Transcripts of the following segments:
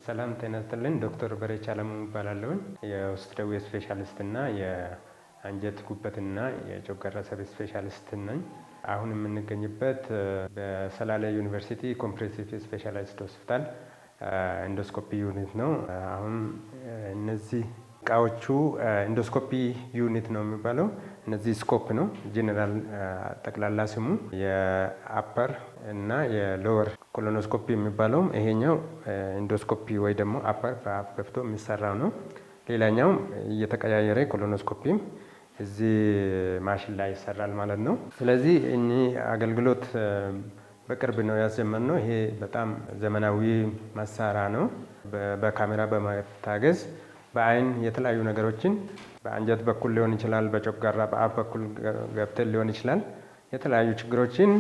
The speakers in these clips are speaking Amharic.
ሰላም ጤና ይስጥልኝ። ዶክተር በሬቻ አለሙ እባላለሁኝ። የውስጥ ደዌ ስፔሻሊስት እና የአንጀት ጉበትና የጨጓራ sub specialist ነኝ። አሁን የምንገኝበት በሰላሌ ዩኒቨርሲቲ comprehensive specialized ሆስፒታል endoscopy unit ነው። አሁን እነዚህ እቃዎቹ endoscopy unit ነው የሚባለው። እነዚህ scope ነው ጄኔራል ጠቅላላ ስሙ። የ upper እና የ lower colonoscopy የሚባለው ይሄኛው endoscopy ወይ ደግሞ upper በአፍ ገብቶ የሚሰራው ነው። ሌላኛው እየተቀያየረ colonoscopy ም እዚህ ማሽን ላይ ይሰራል ማለት ነው። ስለዚህ እኚህ አገልግሎት በቅርብ ነው ያስጀመርነው። ይሄ በጣም ዘመናዊ መሳሪያ ነው። በካሜራ በመታገዝ በአይን የተለያዩ ነገሮችን በአንጀት በኩል ሊሆን ይችላል፣ በጨጓራ በአፍ በኩል ገብተን ሊሆን ይችላል። የተለያዩ ችግሮችን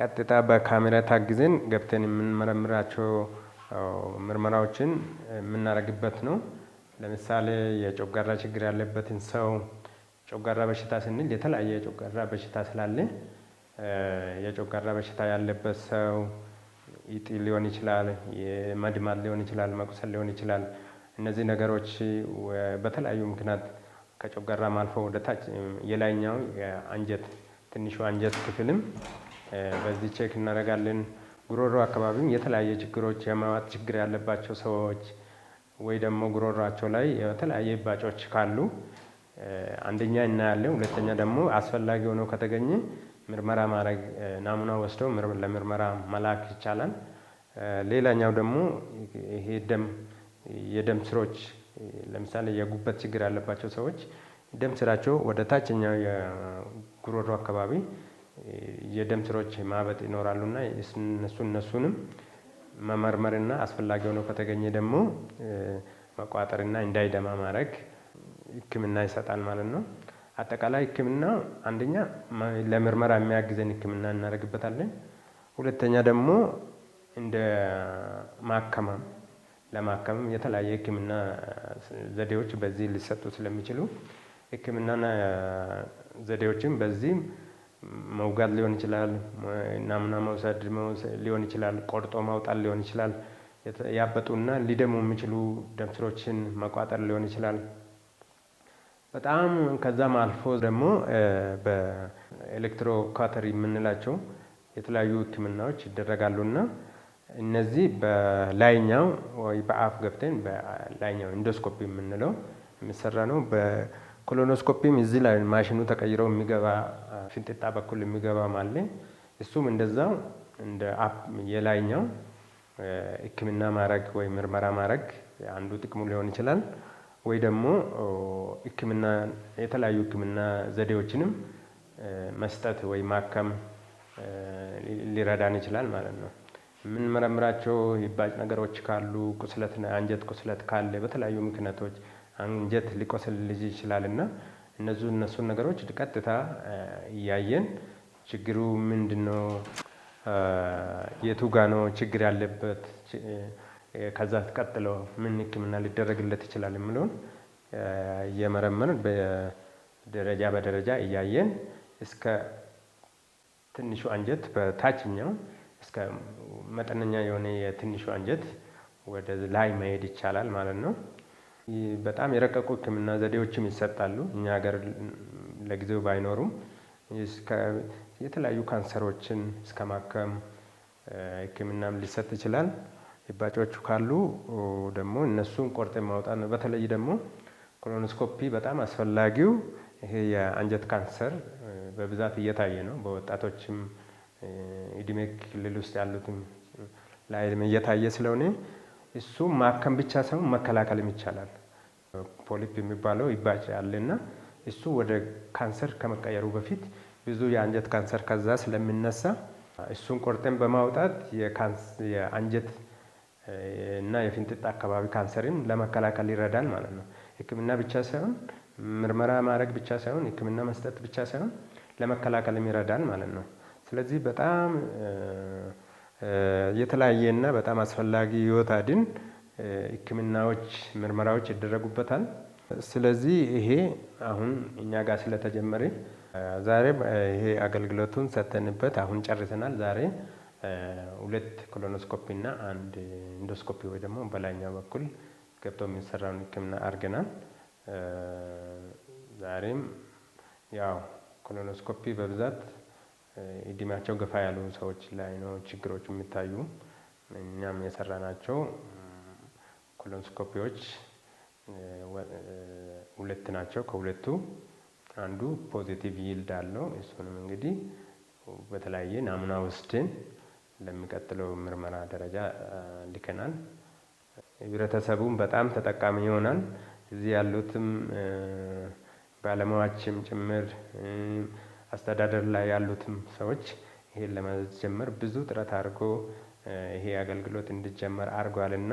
ቀጥታ በካሜራ ታግዘን ገብተን የምንመረምራቸው ምርመራዎችን የምናደርግበት ነው። ለምሳሌ የጨጓራ ችግር ያለበትን ሰው፣ ጨጓራ በሽታ ስንል የተለያየ የጨጓራ በሽታ ስላለ፣ የጨጓራ በሽታ ያለበት ሰው እጢ ሊሆን ይችላል፣ የመድማት ሊሆን ይችላል፣ መቁሰል ሊሆን ይችላል። እነዚህ ነገሮች በተለያዩ ምክንያት ከጨጓራም አልፎ ወደ ታች የላይኛው የአንጀት ትንሹ አንጀት ክፍልም በዚህ check እናደርጋለን። ጉሮሮ አካባቢም የተለያየ ችግሮች፣ የመዋጥ ችግር ያለባቸው ሰዎች ወይ ደግሞ ጉሮሯቸው ላይ የተለያየ እባጮች ካሉ አንደኛ እናያለን። ሁለተኛ ደግሞ አስፈላጊ ሆኖ ከተገኘ ምርመራ ማድረግ፣ ናሙና ወስዶ ለምርመራ መላክ ይቻላል። ሌላኛው ደግሞ ይሄ ደም የደም ስሮች፣ ለምሳሌ የጉበት ችግር ያለባቸው ሰዎች ደም ስራቸው ወደ ታችኛው የጉሮሮ አካባቢ የደም ስሮች ማበጥ ይኖራሉና እነሱንም መመርመርና አስፈላጊ ሆኖ ከተገኘ ደግሞ መቋጠርና እንዳይደማ ማድረግ ሕክምና ይሰጣል ማለት ነው። አጠቃላይ ሕክምና አንደኛ ለምርመራ የሚያግዘን ሕክምና እናደርግበታለን። ሁለተኛ ደግሞ እንደ ማከማም ለማከምም የተለያየ ሕክምና ዘዴዎች በዚህ ሊሰጡ ስለሚችሉ ሕክምናና ዘዴዎችም በዚህ መውጋት ሊሆን ይችላል፣ ናሙና መውሰድ ሊሆን ይችላል፣ ቆርጦ ማውጣት ሊሆን ይችላል፣ ያበጡና ሊደሙ የሚችሉ ደም ስሮችን መቋጠር ሊሆን ይችላል። በጣም ከዛም አልፎ ደግሞ በ electrocautery የምንላቸው የተለያዩ ህክምናዎች ይደረጋሉና እነዚህ በላይኛው ወይ በአፍ ገብተን በላይኛው endoscopy የምንለው የሚሰራ ነው። በ colonoscopy ም እዚህ ላይ ማሽኑ ተቀይሮ የሚገባ ፊንጢጣ በኩል የሚገባም አለ። እሱም እንደዛው እንደ አፍ የላይኛው ህክምና ማድረግ ወይ ምርመራ ማድረግ አንዱ ጥቅሙ ሊሆን ይችላል። ወይ ደግሞ ህክምና የተለያዩ ህክምና ዘዴዎችንም መስጠት ወይ ማከም ሊረዳን ይችላል ማለት ነው። የምንመረምራቸው ይባጭ ነገሮች ካሉ፣ ቁስለት፣ አንጀት ቁስለት ካለ በተለያዩ ምክንያቶች አንጀት ሊቆስል ልጅ ይችላል እና እነሱን ነገሮች ቀጥታ እያየን ችግሩ ምንድነው? የቱ ጋ ነው ችግር ያለበት? ከዛ ቀጥሎ ምን ህክምና ሊደረግለት ይችላል የሚለውን እየመረመርን በደረጃ በደረጃ እያየን እስከ ትንሹ አንጀት በታችኛው እስከ መጠነኛ የሆነ የትንሹ አንጀት ወደ ላይ መሄድ ይቻላል ማለት ነው። በጣም የረቀቁ ህክምና ዘዴዎችም ይሰጣሉ። እኛ ሀገር ለጊዜው ባይኖሩም የተለያዩ ካንሰሮችን እስከ ማከም ህክምናም ሊሰጥ ይችላል። እባጮቹ ካሉ ደግሞ እነሱን ቆርጠን ማውጣት ነው። በተለይ ደግሞ colonoscopy በጣም አስፈላጊው ይሄ የአንጀት ካንሰር በብዛት እየታየ ነው። በወጣቶችም እድሜ ክልል ውስጥ ያሉትም ላይ እየታየ ስለሆነ እሱ ማከም ብቻ ሳይሆን መከላከልም ይቻላል። polyp የሚባለው እባጭ አለና እሱ ወደ ካንሰር ከመቀየሩ በፊት ብዙ የአንጀት ካንሰር ከዛ ስለሚነሳ እሱን ቆርጠን በማውጣት የአንጀት እና የፊንጢጣ አካባቢ ካንሰርን ለመከላከል ይረዳል ማለት ነው። ህክምና ብቻ ሳይሆን፣ ምርመራ ማድረግ ብቻ ሳይሆን፣ ህክምና መስጠት ብቻ ሳይሆን ለመከላከልም ይረዳል ማለት ነው። ስለዚህ በጣም የተለያየና በጣም አስፈላጊ ህይወት አድን ህክምናዎች፣ ምርመራዎች ይደረጉበታል። ስለዚህ ይሄ አሁን እኛ ጋር ስለተጀመረ ዛሬ ይሄ አገልግሎቱን ሰጥተንበት አሁን ጨርሰናል። ዛሬ ሁለት colonoscopy እና አንድ endoscopy ወይ ደግሞ በላይኛው በኩል ገብቶ የሚሰራውን ሕክምና አድርገናል። ዛሬም ያው colonoscopy በብዛት እድሜያቸው ገፋ ያሉ ሰዎች ላይ ነው ችግሮች የሚታዩ። እኛም የሰራናቸው colonoscopy ዎች ሁለት ናቸው። ከሁለቱ አንዱ positive yield አለው። እሱንም እንግዲህ በተለያየ ናሙና ወስደን ለሚቀጥለው ምርመራ ደረጃ ልከናል። ህብረተሰቡም በጣም ተጠቃሚ ይሆናል። እዚህ ያሉትም ባለሙያዎችም ጭምር፣ አስተዳደር ላይ ያሉትም ሰዎች ይሄን ለማስጀመር ብዙ ጥረት አድርጎ ይሄ አገልግሎት እንዲጀመር አድርጓልና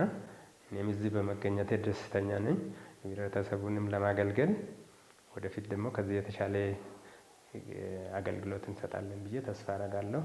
እኔም እዚህ በመገኘቴ ደስተኛ ነኝ። ህብረተሰቡንም ለማገልገል ወደፊት ደግሞ ከዚህ የተሻለ አገልግሎት እንሰጣለን ብዬ ተስፋ አደርጋለሁ።